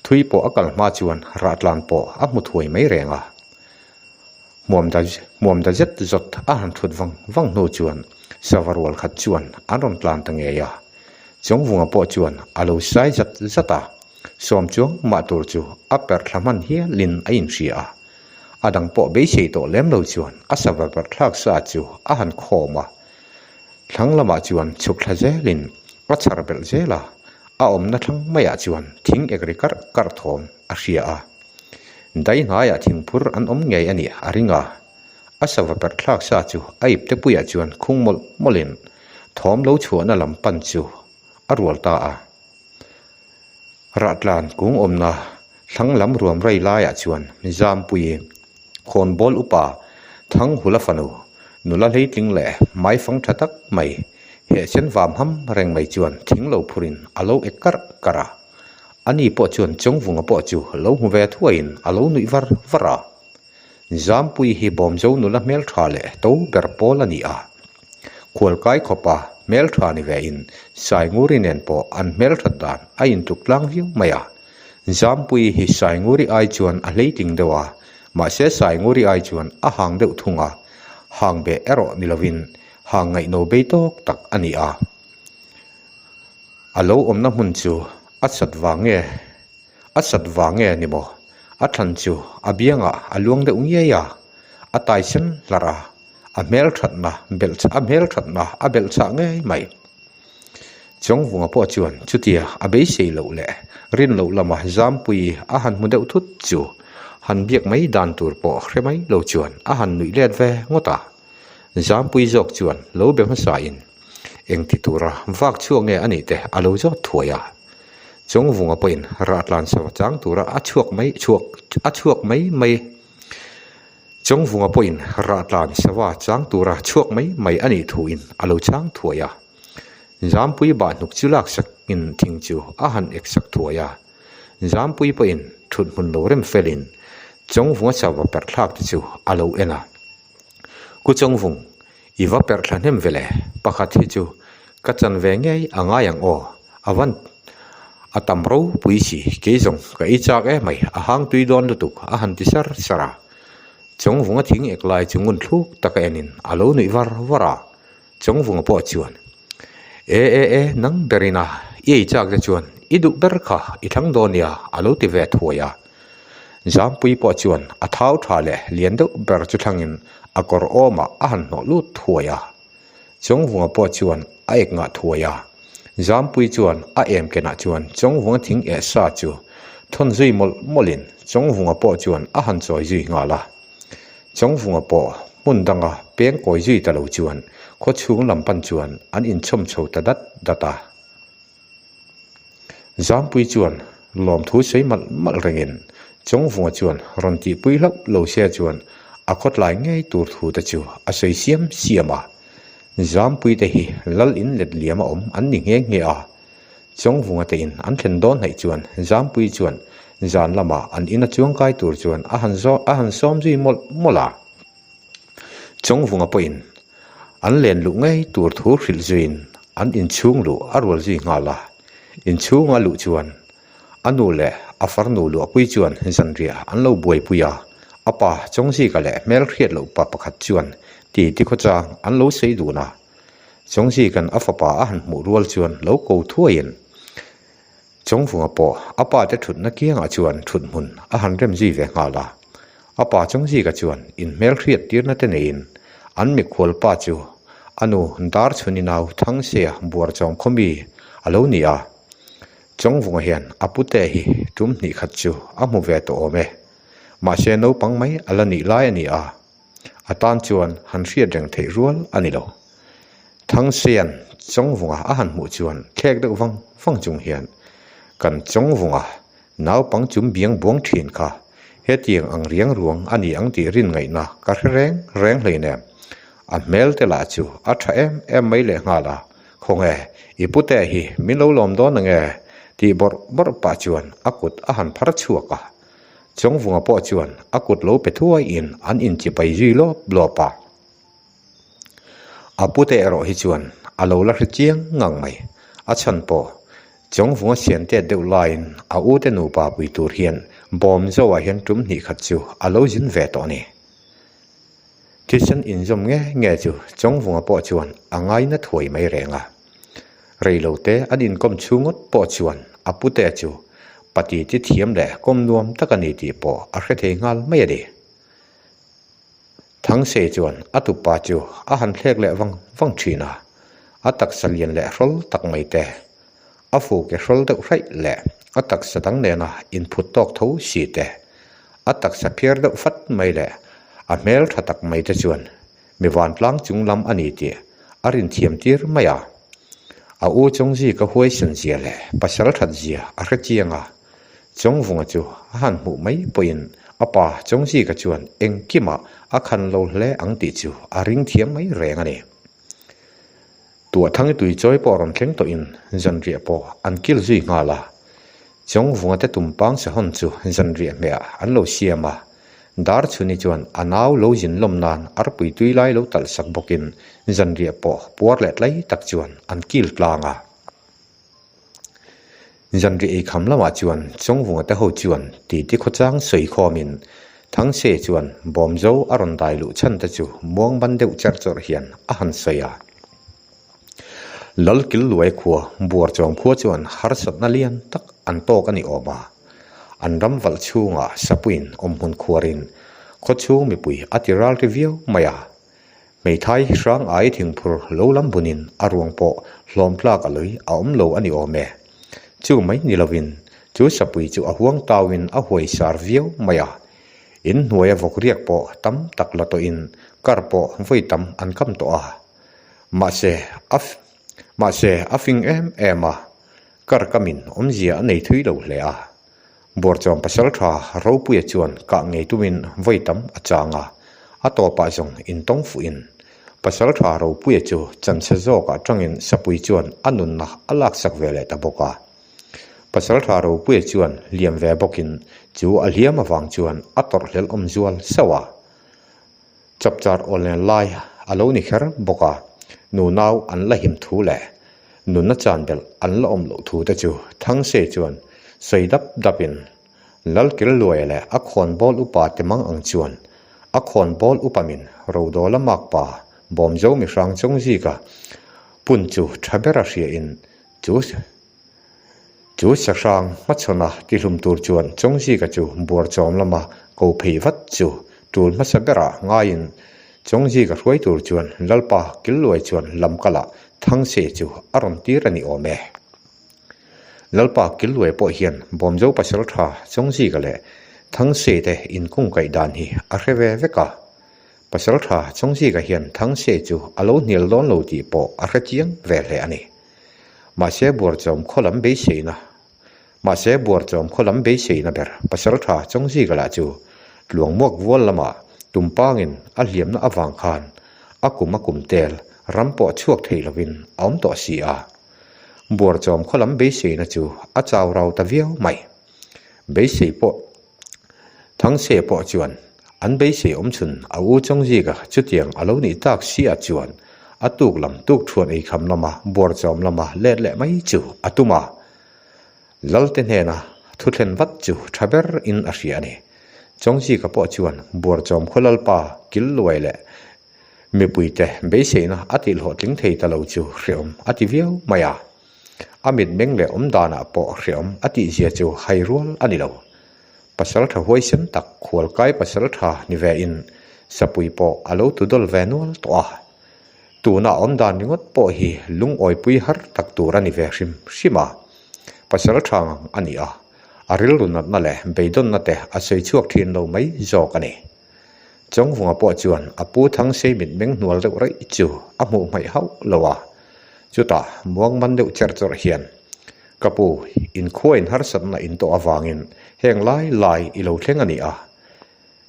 Thui pawh a kal hma chuan rah tlan pawh a hmu thuai mai reng a. Hmuam da hmuam da zet zawt a han thut vang vang hnu chuan sava rual khat chuan an rawn tlan ta ngei a. Chawngvunga pawh chuan a lo sai zat zat a, sawm chuang mah tur chu a perh thla hman hialin a inhria a. A dang pawh beisei tawh lem lo chuan a sava perh thlak sa chu a han khawm a. Thlang lamah chuan chhuk thla zelin a chhar belh zel a, a awmna thlang maiah chuan thing ek ri karh karh thawm a hria a. Dai hnaiah thingphur an awm ngei a nih a ring a, a sava perh thlak sa chu a ipte puiah chuan khung mawlh mawlhin thawm lo chhuahna lam pan chu a rual ta a. Rahtlan kung awmna thlang lam ruam rei laiah chuan Zampuii khawnbawl upa Thanghula fanu nula hleitling leh hmaifang tha tak mai hehsen vam ham reng mai chuan thing lo phurin a lo ek karh karh a. Ani pawh chuan Chawngvunga pawh chu lo hmu ve thuaiin a lo nuih var var a. Zampui hi Bawmzo nula hmeltha leh to ber pawl a ni a. Khualkai khawpa hmeltha ni vein Sainguri nen pawh an hmelthat dan a intluk tlang viau mai a. Zampui hi Sainguri ai chuan a hleitling deuh a, mahse Sainguri ai chuan a hang deuh thung a, hang beh erawh ni lovin hang ngaihno bei tawk tak a ni a. A lo awmna hmun chu a sat vang nge a sat vang nge ni maw? A thlan chu a biangah a luang deuh ngiai a, a tai sen hlarh a, a hmel thatna belh a hmel thatna a belh chah ngei mai. Chawngvunga pawh chuan chutia a beisei loh leh Rin loh lama Zampuii a han hmu deuh thut chu han biak mai dan tur pawh hre mai lo chuan a han nuih let ve ngawt a. Zampuii zawk chuan lo be hmasa in engti tura vak chhuak nge a nih te a lo zawt thuai a. Chawngvunga pawhin rahtlan sava chang tura a chhuak mai chhuak a chhuak mai mai Chawngvunga pawhin rahtlan sava chang tura chhuak mai mai a nih thuin a lo chang thuai a. Zampui bahhnuk chu laksak in thing chu a han ek sak thuai a. Zampui pawhin thut hmun lo rem felin Chawngvunga sava perh thlak te chu a lo en a. Ku Chawngvung, i va perh thla hnem vele, pakhat hi chu ka chan ve ngei a ngai ang aw, a van a tam ropui si, kei zawng ka ei chak emai, a hang tui dawn lutuk a han ti sar sar a. Chawngvunga thing ek lai chu ngun thluk taka enin a lo nuih var var a. Chawngvunga pawh chuan, E e e, nang berin a, i ei chak te chuan i duh ber kha i thlang dawn nia, a lo ti ve thuai a. Zampui pawh chuan a thau tha leh lian deuh ber chu thlangin a kawr awmah a han hnawh lut thuai a. Chawngvunga pawh chuan a ek ngah thuai a. Zampui chuan a em kenah chuan Chawngvunga thing eh sa chu thawn zui mawlh mawlhin Chawngvunga pawh chuan a han chawi zui nghal a. Chawngvunga pawh hmun danga peng kawi zui ta lo chuan khaw chhung lam pan chuan an inchhawm chho ta dat dat a. Zampui chuan lawmthu sawi malh malh rengin Chawngvunga chuan rawn tihpui hlauh lo se chuan a khawtlai ngei tur thu te chu a sawi siam siam a. Zampui te hi lal in let liam a awm an ni nghe nghe a. Chawngvunga te in an thlen dawn hnaih chuan Zampui chuan zan lamah an ina chuangkai tur chuan a han zawh a han sawm zui mawlh mawlh a. Chawngvunga pawhin an len luh ngei tur thu hrilh zuiin an inchhung luh a rual zui nghal a. Inchhunga luh chuan a nu leh a farnu luahpui chuan zanriah an lo buaipui a, a pa Chawngzika leh hmelhriat loh pa pakhat chuan ti tikhawchang an lo sawi dun a. Chawngzika'n a fapa a han hmuh rual chuan lo ko thuaiin Chawngvunga pawh a pa te thutna kiangah chuan thut hmun a han rem zui ve nghal a. A pa Chawngzika chuan inhmelhriat tirna te neiin an mikhual pa chu a nu Darchhuni nau Thangseia buarchawm khaw mi a lo ni a. Chawngvunga hian a pute hi tum hnih khat chu a hmu ve tawh awm e. Mahse naupang mai a la nih lai a ni a. A tan chuan han hriat reng theih rual a ni lo. Thangsean Chawngvunga a han hmuh chuan thlek deuh vang vang chung hian, Kan Chawngvunga naupang chum biang buang thin kha hetiang ang riang ruang a ni ang tih rin ngaihna ka hre reng reng hleinem. A hmel te lah chu a tha em em mai lehnghal a, Khawnge, i pute hi min lo lawm dawn ange tih bawrh bawrh pah chuan a kut a han phar chhuak a. Chawngvunga pawh chuan a kut lo pe thuaiin an inchipai zui lawp lawp a. A pute erawh hi chuan a lo la hre chiang ngang mai. A chhan pawh Chawngvunga sian tet deuh laiin a ute nupa pui tur hian bawm zoah hian tum hnih khat chu a lo zin ve tawh a ni. Thisen inzawm nge nge chu Chawngvunga pawh chuan a ngaina thuai mai reng a. Reilote an inkawm chhung ngawt pawh chuan a pute chu pati ti thiam leh kawm nuam tak a ni tih pawh a hre thei nghal mai a ni. Thangse chuan a tupa chu a han thlek leh vang vang thin a, a taksa lian leh hrawl tak mai te, a fuke hrawl deuh hraih leh a taksa dang nena inphut tawk tho si te, a taksa phiar deuh fat mai leh a hmel tha tak mai te chuan mi vantlang chung lam a ni tih a rinthiam tir mai a. A u Chawngzika huaisen zia leh pasal that zia a hre chiang a, Chawngvunga chu a han hmuh mai pawhin a pa Chawngzika chuan engkimah a khan lo hle ang tih chu a ring thiam mai reng a ni. Tuahthang tui chawi pawh rawn thleng tawhin zanriah pawh an kil zui nghal a. Chawngvunga te tumpang sahawn chu zanriah hmehah an lo siam a. Darchhuni chuan a nau lo zin lawm nan arpui tui lai lo talh sak bawkin zanriah pawh puar leh tlai tak chuan an kil tlang a. Zanriah eikham lamah chuan Chawngvunga te ho chuan titi khawchang sawi khawmin Thangse chuan Bawmzo a rawn dai luh chhan te chu muang ban deuh cherh chawrh hian a han sawi a. Lalkil luai khua Buarchawm khua chuan harsatna lian tak an tawk a ni awm a, an ram valh chhungah sapuiin awmhmun khuarin khawchhung mipui a ti ral ri viau mai a. Hmeithai hrang ai thingphur lo lam bunin a ruang pawh hlawm tlak a lui a awm lo a ni awm e. Chu mai ni lovin Chu sapui chu a huang tauin a huai sar viau mai a. In hnuaia vawk riak pawh tam tak la tawhin kar pawh vawi tam an kam tawh a. Mahse, a mahse, a fing em em a, kar kamin awmzia a nei thui lo hle a. Buarchawm pasaltha Ropuia chuan kah ngei tumin vawi tam a chang a, a tawpah zawng intawng fuhin pasaltha Ropuia chu chanchhe zawkah tangin sapui chuan a nunna a laksak ve leh ta bawk a. Pasaltha Ropuia chuan liam ve bawkin chu a hliam avang chuan a tawrh hlelh awm zual sauh a. Chapchar awllen lai a lo ni kher bawk a, nunau an la him thu leh nunna chan belh an la awm loh thu te chu Thangse chuan sawi dap dapin Lalkilluaia leh a khawnbawl upa te mang ang chuan a khawnbawl upa min Rodawla makpa Bawmzo mihrang Chawngzika pun chu tha bera hriain Chu chu sahrang hmachhawna tihlum tur chuan Chawngzika chu buarchawm lama ko phei vat chu tul hmasa berah ngaiin Chawngzika hruai tur chuan Lalpa Killuai chuan lamkalah Thangse chu a rawn tir a ni awm e. Lalpa Killuai pawh hian Bawmzo pasaltha Chawngzika leh Thangse te inkungkaih dan hi a hre ve vek a. Pasaltha Chawngzika hian Thangse chu a lo hnial dawn lo tih pawh a hre chiang ve hle a ni. Mahse buarchawm khaw lam beiseina Mahse buarchawm khaw lam beiseina ber Pasaltha Chawngzika lah chu Tluangmuak vual lamah tumpangin a hliamna avang khan a kum a kum tel ram pawh chhuak thei lovin a awm tawh si a. Buarchawm khaw lam beiseina chu a chau rau ta viau mai. Beisei pawh Thangse pawh chuan an beisei awm chhun a u Chawngzika chutiang a lo nih tak si ah chuan a tuk lam tuk thuan ei kham lama buarchawm lama let leh mai chu a tum a. Lalte hnena thu thlen vat chu tha ber in a hria a ni. Chawngzika pawh chuan buarchawm khaw lalpa kil luai leh Mipuite beiseina a tihhlawhtling thei ta lo chu hreawm a ti viau mai a. A mitmeng leh awmdanah pawh hreawm a tihzia chu hai rual a ni lo. Pasaltha huaisen tak khualkai pasaltha ni vein sapui pawh a lo tudawl ve nual tawh a. Tuna awmdan ringawt pawh hi lungawipui har tak tur a ni ve hrim hrim a. Pasaltha ngang a ni a, a rilru natna leh beidawnna te a sawi chhuak thin lo mai zawk a ni. Chawngvunga pawh chuan a pu Thangsei mitmeng hnual deuh raih chu a hmuh hmaih hauh lo a, chutah muang man deuh cherh chawrh hian, Ka pu, inkhuain harsatna in tawh avangin heng lai lai i lo thleng a ni a,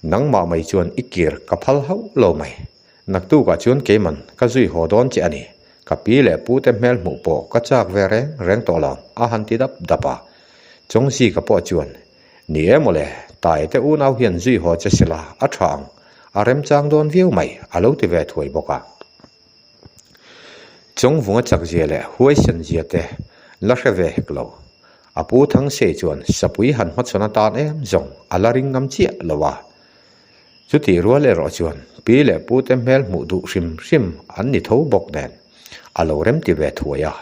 nangmah mai chuan i kir ka phal hauh lo mai. Naktukah chuan keiman ka zui haw dawn che a ni, ka pi leh pute hmel hmuh pawh ka chak ve reng reng tawh lo, a han ti dap dap a. Chawngzika pawh chuan, Ni e mawle, Taite unau hian zui haw che sela a tha ang, a remchang dawn viau mai, a lo ti ve thuai bawk a. Chawngvunga chakzia leh huaisen zia te la hre ve hek lo. A pu Thangsei chuan sapui han hmachhawn atan em zawng a la ring ngam chiah lo a. Chutih rual erawh chuan pi leh pute hmel hmuh duh hrim hrim an ni tho bawk nen a lo remti ve thuai a.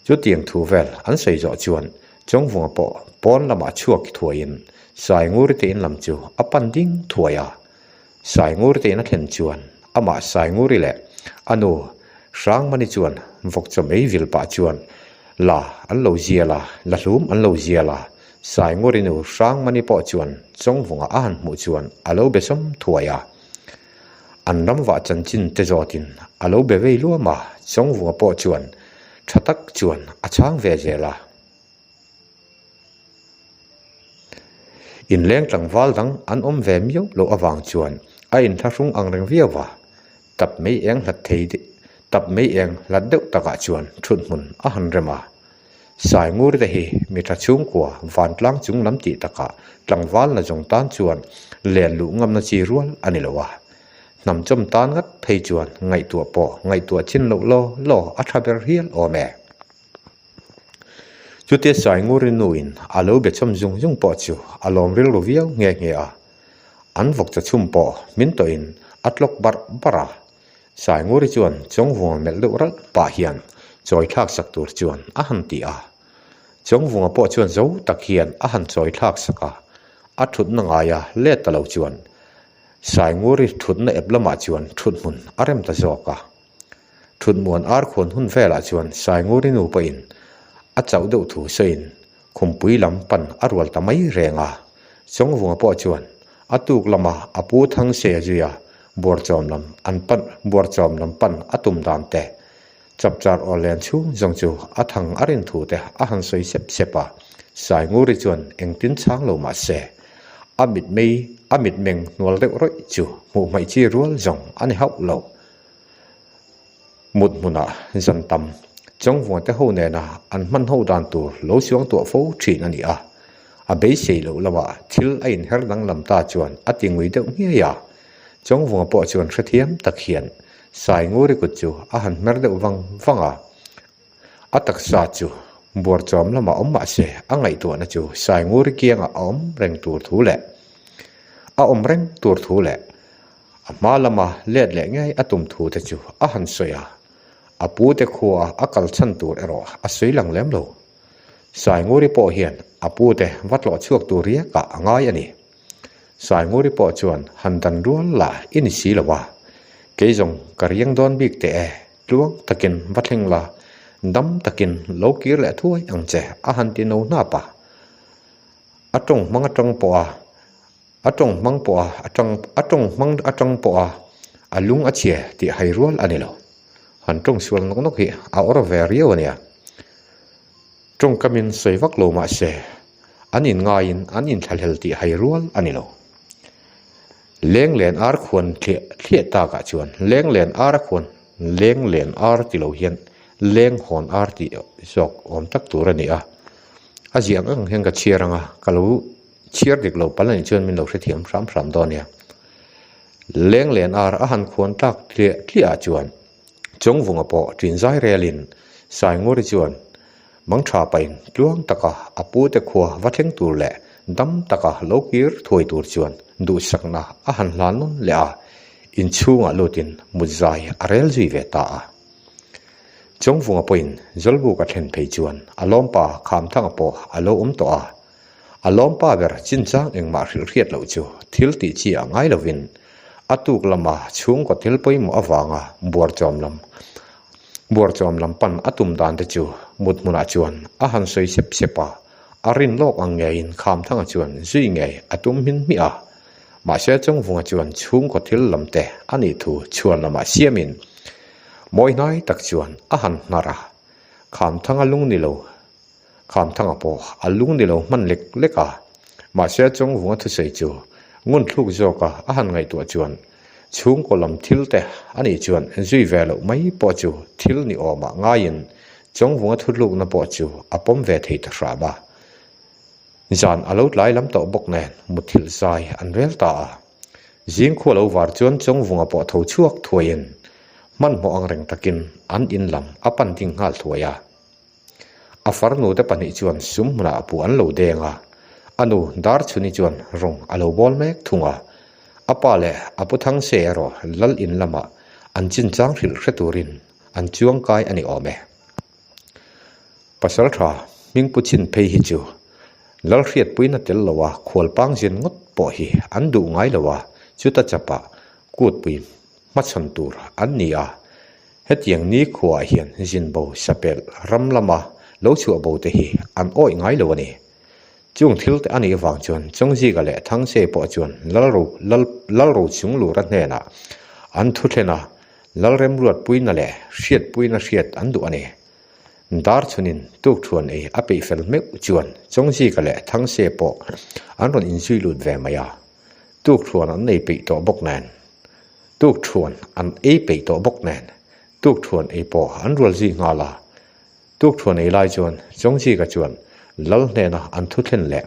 Chutiang thu vel an sawi zawh chuan Chawngvunga pawh pawn lamah chhuak thuaiin Sainguri te in lam chu a pan ding thuai a. Sainguri te in a thlen chuan amah Sainguri leh a nu Hrangmani chuan vawkchaw mei vil pah chuan la an lo zial a, la hlum an lo zial a. Sainguri nu Hrangmani pawh chuan Chawngvunga a han hmuh chuan a lo be sawm thuai a. An ram vah chanchin te zawtin a lo be vei luam a, Chawngvunga pawh chuan tha tak chuan a chhang ve zel a. Inleng tlangval dang an awm ve miau loh avang chuan a inthlahrung ang reng viau a, tap mei eng hlat thei tap mei eng hlat deuh takah chuan thuthmun a han rem a. Saingur te hi mi tha chhungkua vantlang chung lam tih takah tlangval na zawng tan chuan len luh ngamna chi rual a ni lo a. Hnam chawm tan ngat phei chuan ngaihtuah pawh ngaihtuah chin loh law law a tha ber hial awm e. Chutia Sainguri nuin a lo be chawm zung zung pawh chu a lawm rilru viau nghe nghe a. An vawk cha chhum pawh min tawhin a tlawk barh barh a. Sainguri chuan Chawngvunga melh deuh ralh pah hian chawi thlak sak tur chuan a han ti a. Chawngvunga pawh chuan zo tak hian a han chawi thlak sak a, a thutna ngaia let ta lo chuan Sainguri thutna ep lamah chuan thuthmun a rem ta zawk a. Thutmuan ar khuan hun velah chuan Sainguri nu pawhin a chauh deuh thu sawiin. Khumpui lam pan a rual ta mai reng a. Chawngvunga pawh chuan a tuk lama a pu Thangse zuia buarchawm lam an pan buarchawm lam pan a tum dan te, chapchar aw len chhung zawng chu a thang a rin thu te a han sawi sep sep a. Sainguri chuan engtin chhang lo mah se, a mitmei a mitmeng hnual deuh rawih chu hmuh hmaih chi rual zawng a ni hauh lo. Mut hmunah zan tam Chawngvuante ho nena an hman ho dan tur lo suang tuah fo thin a ni a. A beisei loh lamah thil a inher danglam ta chuan a ti ngui deuh ngei a. Chawngvunga pawh chuan hrethiam tak hian Sainguri kut chu a han hmer deuh vang vang a. A taksa chu buarchawm lamah awm mah se a ngaihtuahna chu Sainguri kiangah a awm reng tur thu leh a awm reng tur thu leh A hma lama let leh ngei a tum thu te chu a han sawi a, a pu te khua a kal chhan tur erawh a sawi lang lem lo. Sainguri pawh hian a pu te va tlawh chhuak tur riakah a ngai a ni. Sainguri pawh chuan han dan rual lah i ni si lo a, kei zawng ka riang dawn bik teh e, tluang takin va thleng la, dam takin lo kir leh thuai ang che a han ti no hnap a. A tawng hmang atang pawh a A tawng hmang pawh a atang a tawng hmang atang pawh a a lung a chhia tih hai rual a ni lo. Han tawng sual nawk nawk hi a awr ve riau a nia. Tawngkamin sawi vak lo mah se an inngaiin an inthlahlel tih hai rual a ni lo. Lenglen ar khuan thliah thliah takah chuan lenglen ar a khuan lenglen ar ti lo hian lenghawn ar tih zawk awm tak tur a ni a. A ziah ang ang hian ka chhiar ang a ka lo. Chhiar dik lo pal anih chuan min lo hrethiam hram hram dawn nia. Lenglen ar a han khuan tlak tliah tliah ah chuan Chawngvunga pawh ṭin zai relin Sainguri chuan Mangṭha pahin tluang taka a pute khua va thleng tur leh dam taka lo kir thuai tur chuan duhsakna a han hlan nawn leh a, inchhungah lutin mut zai a rel zui ve ta a. Chawngvunga pawhin Zawlbuk a thlen phei chuan a lawmpa Khamthanga pawh a lo awm tawh a. A lawmpa ber chinchang engmah hrilh hriat loh chu thil tih chi a ngai lovin a tuk lama chhungkaw thil pawimawh avanga buarchawm lam buarchawm lam pan a tum dan te chu mut hmunah chuan a han sawi sep sep a, a rin lawk ang ngeiin Khamthanga chuan zui ngei a tum hmin hmiah a. Mahse Chawngvunga chuan chhungkaw thil lam te a nih thu chhuan lamah siamin mawi hnai tak chuan a han hnar a, Khamthanga lung ni lo Khamthanga pawh a lung ni lo hman lek lek a, mahse Chawngvunga thusawi chu ngun thluk zawka a han ngaihtuah chuan chhungkaw lam thil te a nih chuan zui ve loh mai pawh chu thil ni awmah ngaiin Chawngvunga thutlukna pawh chu a pawm ve thei ta hram a. Zan a lo tlai lam tawh bawk nen muthilh zai an rel ta a. Zingkhua lo var chuan Chawngvunga pawh tho chhuak thuaiin hmanhmawh ang reng takin an in lam a pan ding nghal thuai a. A farnute pahnih chuan sum hmunah a puh an lo deng a, a nu Darchhuni chuan rawng a lo bawl mek thung a. A pa leh a pu Thangse erawh lal in lamah an chinchang hrilh hre turin an chuang kai a ni awm e. Pasaltha hmingpu chin phei hi chu lal hriatpuina tel loa khualpang zin ngawt pawh hi an duh ngai lo a, chuta chapah kutpui hmachhawn tur an ni a. Hetiang ni khuaah hian zinbo sapelh ram lama lo chhuah bo te hi an awih ngai lo a ni. Chung thil te a nih avang chuan Chawngzika leh Thangse pawh chuan Lalro Lal Lalro Chunglura hnenah an thu thlen a, Lalremruatpuina leh Hriatpuina hriat an duh a ni. Darchhunin tukthuan ei a peih fel meuh chuan Chawngzika leh Thangse pawh an rawn inzui lut ve mai a, tukthuan an nei peih tawh bawk nen. Tukthuan an ei peih tawh bawk nen tukthuan ei pawh an rual zui nghal a. Tukthuan ei lai chuan Chawngzika chuan Lal hnena an thu thlen leh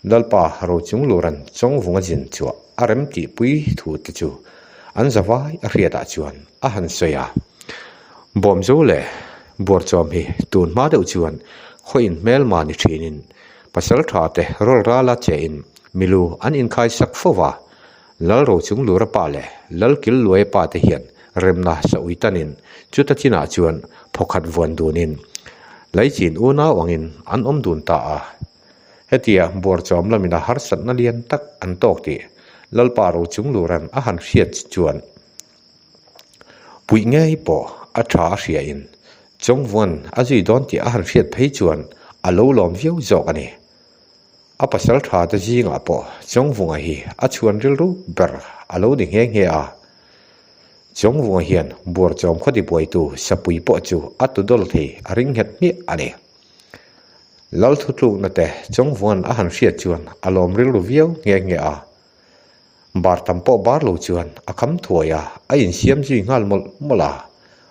Lalpa Rochungluran Chawngvunga zin chhuah a rem tihpui thu te chu an zavai a hriatah chuan a han sawi a. Bawmzo leh Buarchawm hi tun hma deuh chuan khawiin hmelma ni thinin pasaltha te rawl rala chein milu an inkhaisak fo va. Lal Rochunglura pa leh Lal Killuaia pa te hian remna sa ui tanin chuta chinah chuan phawkhat vuan dunin Laichin unau angin an awm dun ta a. Hetia buarchawm lamina harsatna lian tak an tawk tih Lalpa Rochungluran a han hriat chuan Puih ngei pawh a tha a hriain Chawngvuan a zui dawn tih a han hriat phei chuan a lo lawm viau zawk a ni. A pasal tha te zingah pawh Chawngvunga hi a chhuan rilru ber a lo ni nghe nghe a. Chawngvunga hian Buarchawm khaw tibuaitu Sapui pawh chu a tudawl thei a ring nghet hmiah a ni. Lal thutlukna te Chawngvunga'n a han hriat chuan a lawm rilru viau nghe nghe a. Bar tam pawh bar lo chuan a kham thuai a, a insiam zui nghal mawlh mawlh a.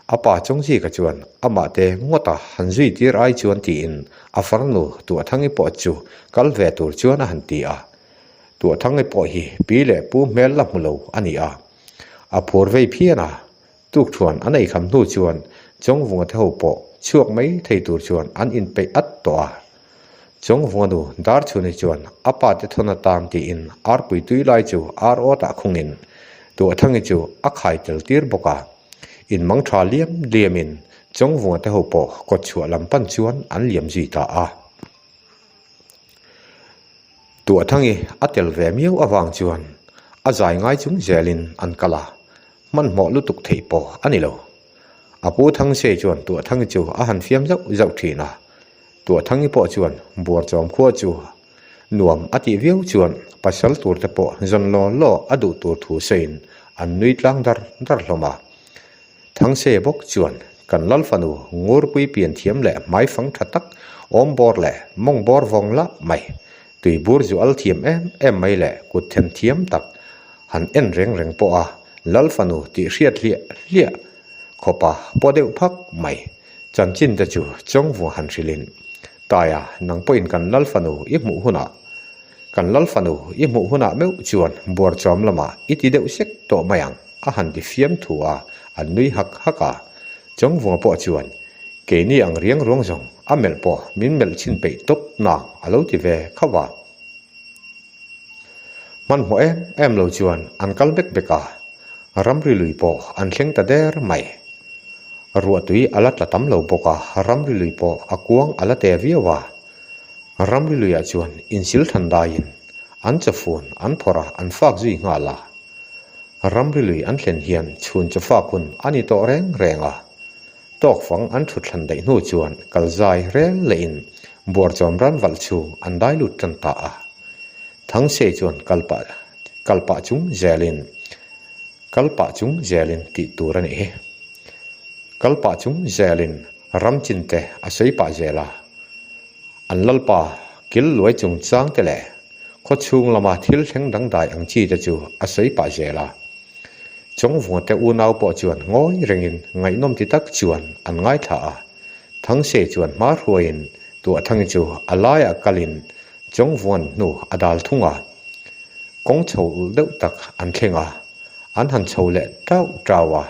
A pa Chawngzika chuan amah te ngawta han zui tir ai chuan tiin a farnu Tuahthangi pawh chu kal ve tur chuan a han ti a. Tuahthangi pawh hi pi leh pu hmel la hmu lo a ni a. A phur vei phian a, Tukthuan an ei kham hnu chuan Chawngvunga te ho pawh chhuak mai thei tur chuan an inpeih at tawh a. Chawngvunga nu Darchhuni chuan a pa te thawn atan tiin arpui tui lai chu ar awtah khungin Tuahthangi chu a khai tel tir bawk a. Inmang tha liam liamin Chawngvunga te ho pawh kawtchhuah lam pan chuan an liam zui ta a. Tuahthangi a tel ve miau avang chuan a zai ngai chung zelin an kal a. Hmanhmawh lutuk theih pawh a ni lo. A pu Thangse chuan Tuahthangi chu a han fiam zauh zauh thin a. Tuahthangi pawh chuan Buarchawm khua chu nuam a tih viau chuan pasal tur te pawh zawn law law a duh tur thu sawiin an nui tlang dar dar hlawm a. Thangse bawk chuan kan lal fanu Ngurpui pian thiam leh hmaifang tha tak awm bawr leh mawng bawr vawng lah mai, tuibur zu al thiam em em mai leh kut them thiam tak Han en reng reng pawh a Lal fanu tih hriat hliah hliah khawpa paw deuh phak mai. Chanchin te chu Chawngvua han hrilhin, Taia, nang pawhin kan Lal fanu i hmuh hunah, kan Lal fanu i hmuh hunah meuh chuan buarchawm lamah i ti deuh sek tawh mai ang, a han ti fiam thu a, an nui hak hak a. Chawngvunga pawh chuan, Keini ang riang ruang zawng a melh pawh min melh chhin peih tawp nang, a lo ti ve khauh a. Hmanhmawh em em lo chuan an kal bek bek a, ramri lui pawh an thleng ta der mai. Ruahtui a la tla tam lo bawk a, ramri lui pawh a kuang a la te viau a. Ramri luiah chuan insil than daiin an chawfun an phawrh a, an fak zui nghal a. Ramri lui an thlen hian chhun chawfak hun a ni tawh reng reng a. Tawkfang an thut thlan daih hnu chuan kalzai rel lehin buarchawm ran valh chhung an dai lut tan ta a. Thangse chuan kal pah kal pah chung zelin kal pah chung zelin tih tur a nih hi. Kal pah chung zelin ram chin te a sawi pah zel a. An lalpa kil luai chung chang te leh khaw chhung lama thil thleng dangdai ang chi te chu a sawi pah zel a. Chawngvunga te unau pawh chuan ngawi rengin ngaihnawm ti tak chuan an ngaithla a. Thangse chuan hma hruaiin Tuahthangi chu a laiah kalin Chawngvunga'n hnu a dal thung a. Kawng chho ulh deuh tak an thleng a, an han chho leh tauh tau a.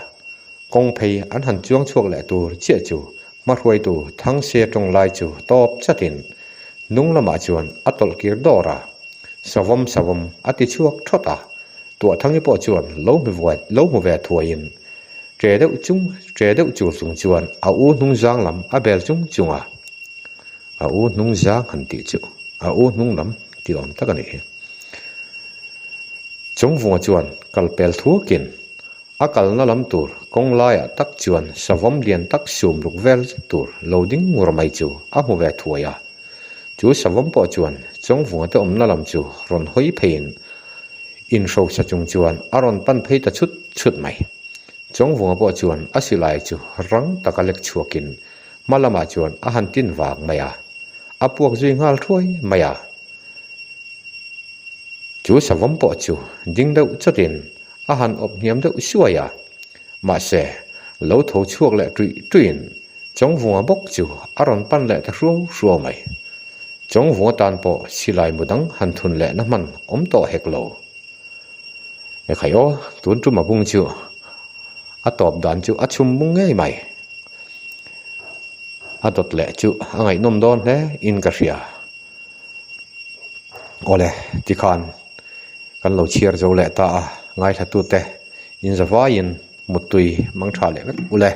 Kawng phei an han chuang chhuak leh tur chiah chu hma hruaitu Thangse tawng lai chu tawp chatin hnung lamah chuan a tawlh kir dawr a. Savawm savawm a ti chhuak thawt a. Tuahthangi pawh chuan lo hmu vuai lo hmu ve thuaiin ṭe deuh chung ṭe deuh chur chung chuan a u hnung zang lam a bel chung chung a, a u hnung zang han tih chu a u hnung lam tih awm tak a nih hi. Chawngvunga chuan kal pel thuakin a kalna lam tur kawng laiah tak chuan savawm lian tak sum ruk vel zet tur lo ding ngur mai chu a hmu ve thuai a. Chu savawm pawh chuan Chawngvunga te awmna lam chu rawn hawi pheiin inhrosa chung chuan a rawn pan phei ta chhut chhut mai. Chawngvunga pawh chuan a silai chu rang taka lek chhuakin hma lamah chuan a han tin vang mai a, a puak zui nghal thuai mai a. Chu savawm pawh chu ding deuh chawtin a han awp hniam deuh suai a, mahse lo tho chhuak leh tuih tuihin Chawngvunga bawk chu a rawn pan leh ta hruau hruau mai. Chawngvunga tan pawh silai mu dang han thun lehna hman awm tawh hek lo. Ekhai aw, tun tum a bung chu a tawp dan chu a chhum bung ngei mai. A dawt leh chu a ngaihnawm dawn hle in ka hria. Awle, tikhan kan lo chhiar zo leh ta a, ngaithlatute inzavaiin muttui mangtha leh vek ule.